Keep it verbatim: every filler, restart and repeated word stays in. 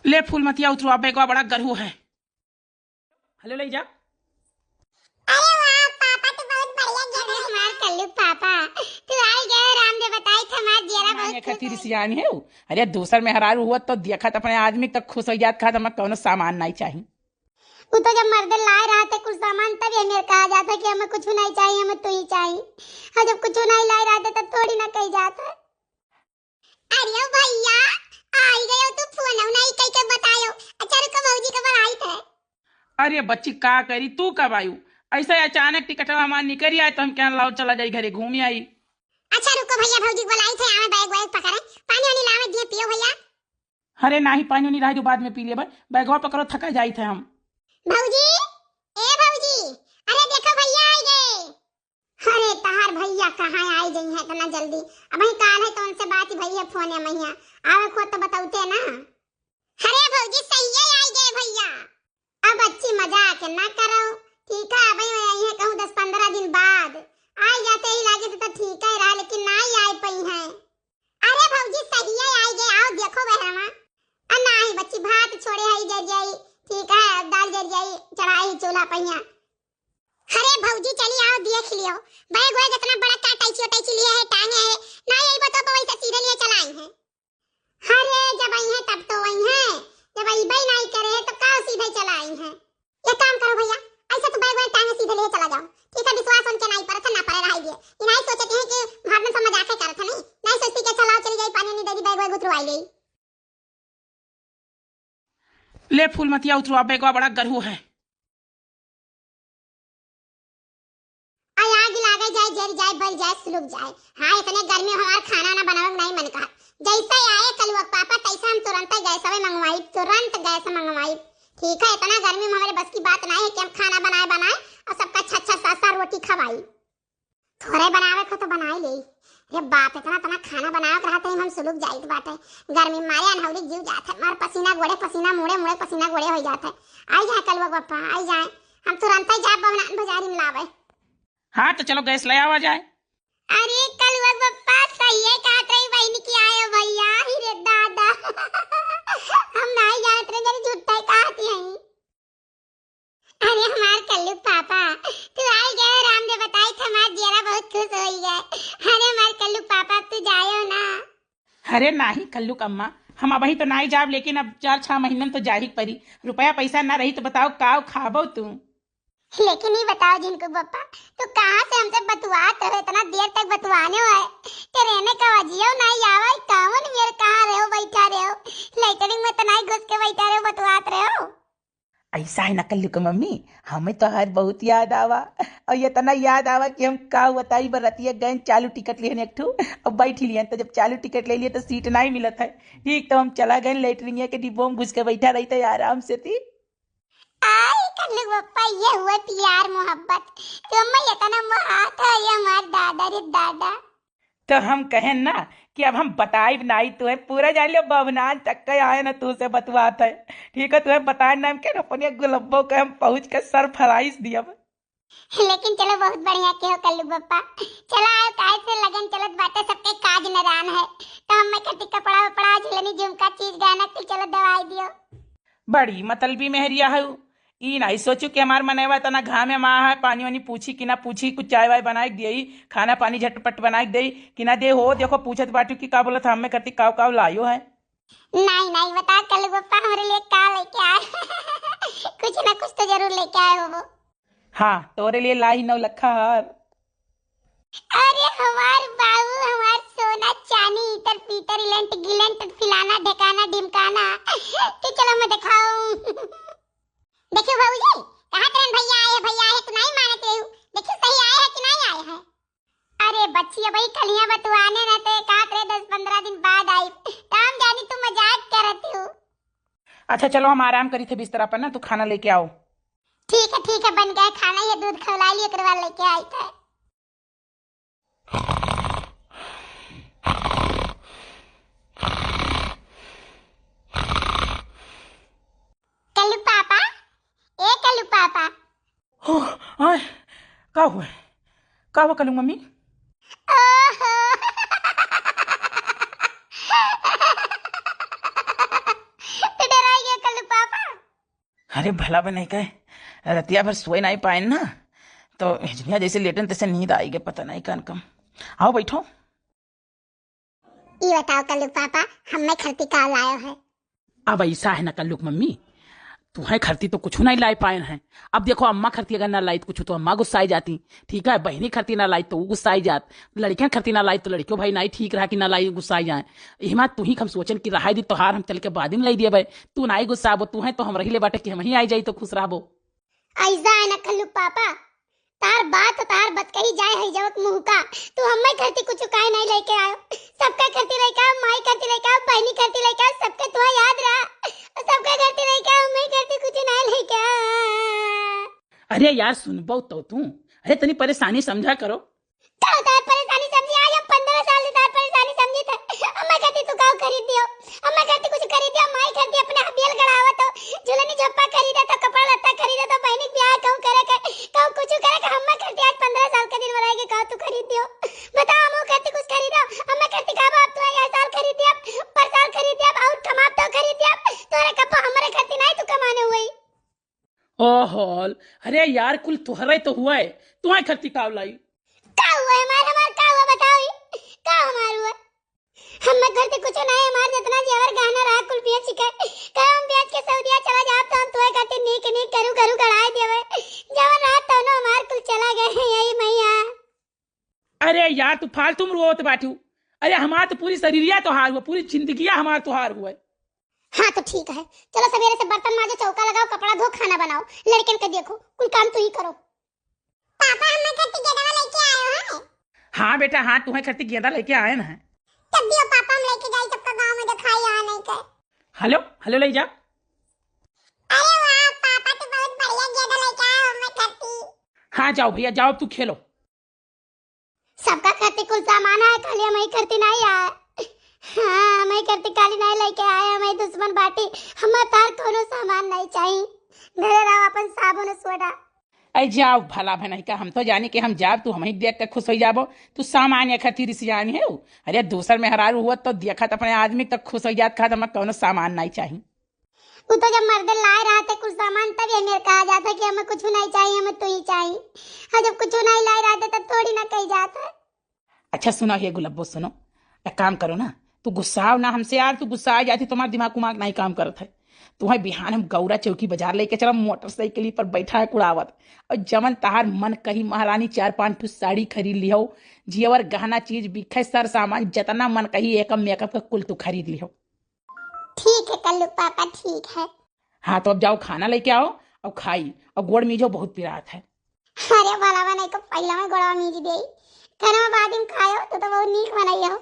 ले फूलमतिया, उतरवा, बैगवा बड़ा गरहू है। हेलो, ले जा। अरे वाह पापा, तू बहुत बढ़िया गिफ्ट अरे हमार कल्लू पापा, तू आई गए, रामदेव बताई थे, हमार जियरा बहुत खुश खातिर है। सियान है उ। अरे दूसर मेहरारू हुआ तो देखत अपने आदमी तक खुश हो जात, कहत हमें कौनो सामान नहीं चाही। उ तो जब मर्दे लाए रहते कुछ सामान, तब ये मेरे कहा जाता कि हमें कुछ नहीं चाहिए, हमें तू ही चाहिए। और जब कुछ नहीं लाए रहते तब थोड़ी ना कही जाता। अरे भैया, आई गयो तू, फोन नहीं कह के बतायो। अच्छा रुको, भौजी का बुलाई थे। अरे बच्ची, का करी, तू कब आयु? ऐसा ही अचानक टिकटवा हमार निकल आए तो हम क्या लाओ चला जाई घरे घूम आई। अच्छा रुको भैया, भौजी बुलाई थे, आवे बैग वैग पकड़े, पानी वानी लावे दिए पियो भैया। अरे नाही, पानी वानी रह जो, बाद में पी लेबे, बैगवा पकड़ो, थका जाई थे हम। भौजी, ए भौजी, अरे देखो भैया आई गए। अरे तहार भैया कहाँ आई गई है इतना जल्दी? अब ही काल है तो उनसे बात ही भई है फोन या मैया। आवे खुद तो बतौते ना। अरे भौजी सही है आई गए भैया। अब अच्छी मजाक ना करो, ठीक है? अब ही आई है कहूँ दस पन्द्रह दिन बाद। आई जाते ही लागे तो, तो ठीक है रहा, लेकिन ना ही आई पई है। अरे भौजी सही है आई गए, आओ देखो बहरवा। आ नाही बच्ची, भात छोड़े है जर जाई, ठीक है? अब दाल जर जाई, चढ़ाई चूल्हा पहिया। अरे भौजी चली आओ देख लियो, बैग वैग इतना बड़ा का टैची वैची लिए है, टांगे है, ना यही बतो वैसे सीधे लिए चलाई है। अरे जब आई है तब तो वही है, जब आई बई नहीं करे है तो का सीधे चलाई है। ये काम करो भैया, ऐसे तो बैग वैग टांगे सीधे लिए चला जाओ, ठीक है? विश्वास उनके नहीं परत है, ना परे रह गए। ये नहीं सोचते हैं कि भारत में सब मजाक है करत है, नहीं, नहीं सोचती कि चलाओ चली जाई, पानी नहीं दे दी, बैग वैग उतरवाई गई। ले फूलमतिया उतरवा, बैगवा बड़ा गरहू है। आई आग लागे जाए, जर जाए, बल जाए, सुलुक जाए। हाँ, इतने गर्मी में हमार खाना ना बनावे के नहीं मन कहा। जैसे आए कलुआ पापा, तैसे हम तुरंत गैसवे मंगवाई, तुरंत गैस मंगवाई। ठीक है, इतना गर्मी में हमारे बस की बात नहीं है कि हम खाना बनाए बनाए और सबका छह छह सात सात रोटी खवाई। थोड़े बनावे को तो बनाई ले। रे बाप, इतना इतना खाना बनावे के रहते ही हम सुलुक जाइत बाटे। गर्मी मारे अनहौली जीव जात है, मार पसीना गोड़े पसीना, मुड़े मुड़े पसीना गोड़े हो जात है। आई जाए कलुआ पप्पा, आई जाए, हम तुरंत ही जाब बहनान बाजारी में लावे। हाँ, तो चलो गैस ले आवा जाए। अरे कलुआ पप्पा, सही है कहत रही बहन की आए हो भैया, ही रे दादा। हम नहीं जानत रहे, जरी झूठा ही कहती हैं। अरे हमार कल्लू पापा, तू आई गए, राम ने बताई था, हमार जियरा बहुत खुश होई गए। अरे हमार कल्लू पापा, अब तू जायो ना। अरे नाही कल्लू कम्मा, हम अबही तो नाही जाब, लेकिन अब चार छह महीनन तो जाही के परी। रुपया पैसा ना रही तो बताओ का खाबो तू? लेकिन ये बताओ झिनकू पप्पा, तू कहाँ से हमसे बतुआत हो, इतना देर तक बतुआने हो है, तेरे रहने का वजियो नहीं आवा, कावन मेर कहाँ रहो, बैठा रहो, लेटरिन में तो नहीं घुस के बैठा रहो, बतुआत रहो। ऐसा है ना कल्लू के मम्मी, हमें तो हर बहुत याद आवा। और ये इतना याद आवा कि हम का बताई, बरतिया गए चालू टिकट लेने एक ठो, अब बैठ लियन, तो जब चालू टिकट ले लिए तो सीट नहीं मिलत है। ठीक, तो हम चला गए लेटरिन के डिब्बों में घुस के बैठा रही थे आराम से थी। आई कल्लू पप्पा, ये हुआ प्यार मोहब्बत, तुम इतना मोहात है ये हमार दादा रे दादा। तो हम कहेन ना कि अब हम बताइब नाई तुहे, पूरा जान लियो बबनान तक के आए ना तू से बतुआत है। ठीक है, तुहे बताए ना हम के अपने गुलब्बो के हम पहुँच के सरप्राइज दियब। लेकिन चलो बहुत बढ़िया के हो कल्लू पप्पा, चला आओ काहे से लगन चलत बाटे सबके काज नदान है, तो हम मैं कति कपड़ा वपड़ा झुलनी झुमका चीज गहना कुल चलो दवाई दियो। बड़ी मतलबी मेहरिया है। ई नाई सोचू कि हमार मनैवा इतना घाम में आ है, पानी वानी पूछी कि ना पूछी, कुछ चाय वाय बनाए के दियई, खाना पानी झटपट बनाए के देई कि ना दे हो। देखो पूछत बाटू कि का बोलत, हमें करती काव काव लायो है। नाई नाई बता कल्लू पप्पा हमरे लिए का लेके आए? कुछ ना कुछ तो जरूर लेके आए हो वो। हाँ, तोरे लिए लाई नौ लखा हार। अरे हमार बाबू, हमार सोना चानी, इतर पीतर, इलेंट गिलेंट, फिलाना ढेकाना ढिमकाना। तू चलो मैं दिखाऊं। देखियो भौजी, कहा तेरे भैया आए, भैया आए, तू नहीं मानते हो। देखियो सही आए है कि नहीं आए है। अरे बच्ची, अब ही कलियां बतुआने रहते, कहा तेरे दस पन्द्रह दिन बाद आई, तो हम जानी तू मजाक करती हो। अच्छा चलो, हम आराम करी थे बिस्तरा पर ना, तू खाना लेके आओ। ठीक है, ठीक है, बन गए खाना, ये दूध खवला लियो, ओकरे बाद लेके आई थे। कल्लू पापा, ए कल्लू पापा। हो, आय, का हुआ? का हुआ कल्लू मम्मी? ओहो। तू डराई अरे भला बे नहीं कहे, रतिया भर सोए नहीं पाए ना, तो हिजनिया जैसे लेटन तैसे नींद आई गए, पता नहीं कान कम। आओ बैठो। ई बताओ कल्लू पापा, हमें खरती का लायो है? अब ऐसा है ना कल्लू की मम्मी, तुम्हें खरती तो कुछ नहीं लाई पाए हैं। अब देखो अम्मा खरती अगर ना लाई तो कुछ तो अम्मा गुस्साई जाती, ठीक है, बहनी खरती ना लाई तो वो गुस्साई जात, लड़कियां खरती ना लाई तो लड़कियों भाई नहीं ठीक रहा कि ना लाई गुस्साई जाए। इमा तू ही हम सोचन कि रहाई दी तोहार, हम चल के बाद में लाई दिए भाई, तू नहीं गुस्साबो, तू है तो हम रही ले बाटे कि हम ही आई जाई तो खुश रहबो। ऐसा है ना कल्लू पापा, तार बात तार बात कही जाए है जवक मुँह का। तू हम्मे खरती कुछ काहे नहीं लेके आयो? सबका खरती लेके आओ, माई खरती लेके आओ, बहनी खरती लेके आओ, सबके तू याद रहा। सबका खरती लेके आओ, हम्मे खरती कुछ नहीं लेके आयो। अरे यार सुनबो तो तू, अरे तनी परेशानी समझा करो। का तार परेशानी समझी? आज हम पन्द्रह साल से तार परेशानी समझी थे। अम्मा खरती तू काऊ खरीद दियो, अम्मा खरती कुछ खरीद दियो, माई खरती अपने हबियल गड़ावत हो, झुलनी झप्पा खरीदत हो, कपड़ा लत्ता खरीदत हो, बहनी के ब्याह कहूँ करे के, कहूँ कुछ करे के, अम्मा खरती आज पन्द्रह साल के दिन मनाए के काऊ तू खरीद दियो? बताओ, हम खरती कुछ खरीदो, अम्मा खरती का बाप तू यह साल खरीद दिया, पर साल खरीद दिया, और कमाब तो खरीद दिया, तोरे कपो हमरे खरती नहीं तू कमाने हुई। ओहोल, अरे यार, कुल तुहरे तो हुआ है, तुहरे खरती काऊ लाई? का हुआ है हमार, हमार का हुआ बताओ ही? का हमार हुआ? हम्मे खरती कुछ नहीं, हमार जितना जेवर गहना रहा कुल बेच के, कहे हम बेच के सऊदिया चला जाब तो हम तुहे खरती नीक नीक करू करू गड़ाए देवे। जवन रहा तवनो हमार कुल चला गए हैं, यही मैया। अरे यार, तू फालतू में रोवत बाटू। अरे, हमार तो पूरी शरीरिया तोहार हुआ, पूरी जिंदगिया हमार तोहार हुआ। हाँ, तो ठीक है, चलो सवेरे से बर्तन माजो, चौका लगाओ, कपड़ा धो, खाना बनाओ, लड़कन के देखो, कुल काम तू ही करो। पापा, हमें खरती गेंदवा लेके आयो है? हाँ बेटा, हाँ, तुम्हें खरती गेंदा लेके आए ना है। तब दियो पापा, हम लेके जाई सबका गाँव में दिखाई यहाँ नहीं के। हेलो, हेलो, ले जा। अरे वाह पापा, तू बहुत बढ़िया गेंदा लेके आयो, हमें खरती। हाँ, जाओ भैया, जाओ, अब तू खेलो। सबका खरती कुल सामान आए, खाली हमारी खरती नहीं आए। हाँ, हमारी खरती खाली नहीं लेके आए, हमारी दुश्मन बाटी, हमें तार कोनो सामान नहीं चाहिए। घरे रहो अपन साबुन सोडा। अरे जाओ भला भनई का, हम तो जानी कि हम जाब, तू हमही देख के खुश हो जाबो, तू सामान या खरती रिसियानी है। अरे दूसर मेहरारू हुआ तो देखत अपने आदमी तक खुश हो जात, खात हमें कोनो सामान नहीं चाहिए। उ तो जब मर्दे लाए रहते कुछ सामान, तब ये मेरे कहा जाता कि हमें कुछ नहीं चाहिए, हमें तू ही चाहिए। और जब कुछ नहीं लाए रहते, तब थोड़ी ना कही जाता। अच्छा सुनो, हे गुलब्बो, सुनो, एक काम करो ना, तू गुस्साओ ना हमसे यार, तू गुस्सा आ जाती, तुम्हारा दिमाग उमाग नहीं काम करत है। तुम्हें बिहान हम गौरा चौकी बाजार लेके चला, मोटरसाइकिल पर बैठा है कुड़ावत, और जवन तहार मन कही महारानी, चार पाँच ठू साड़ी खरीद लिहो, जेवर गहना चीज बिखे, सर सामान जितना मन कही, एक मेकअप का कुल तू खरीद लिहो। ठीक है कल्लू पापा, ठीक है। हाँ, तो अब जाओ, खाना लेके आओ और खाई, और गोड़ मीजो, बहुत पिरात है। अरे भला बनाई को पहला में गोड़वा मीज देई, खाना में बाद में खायो, तो, तो बहुत नीक बनाई हो।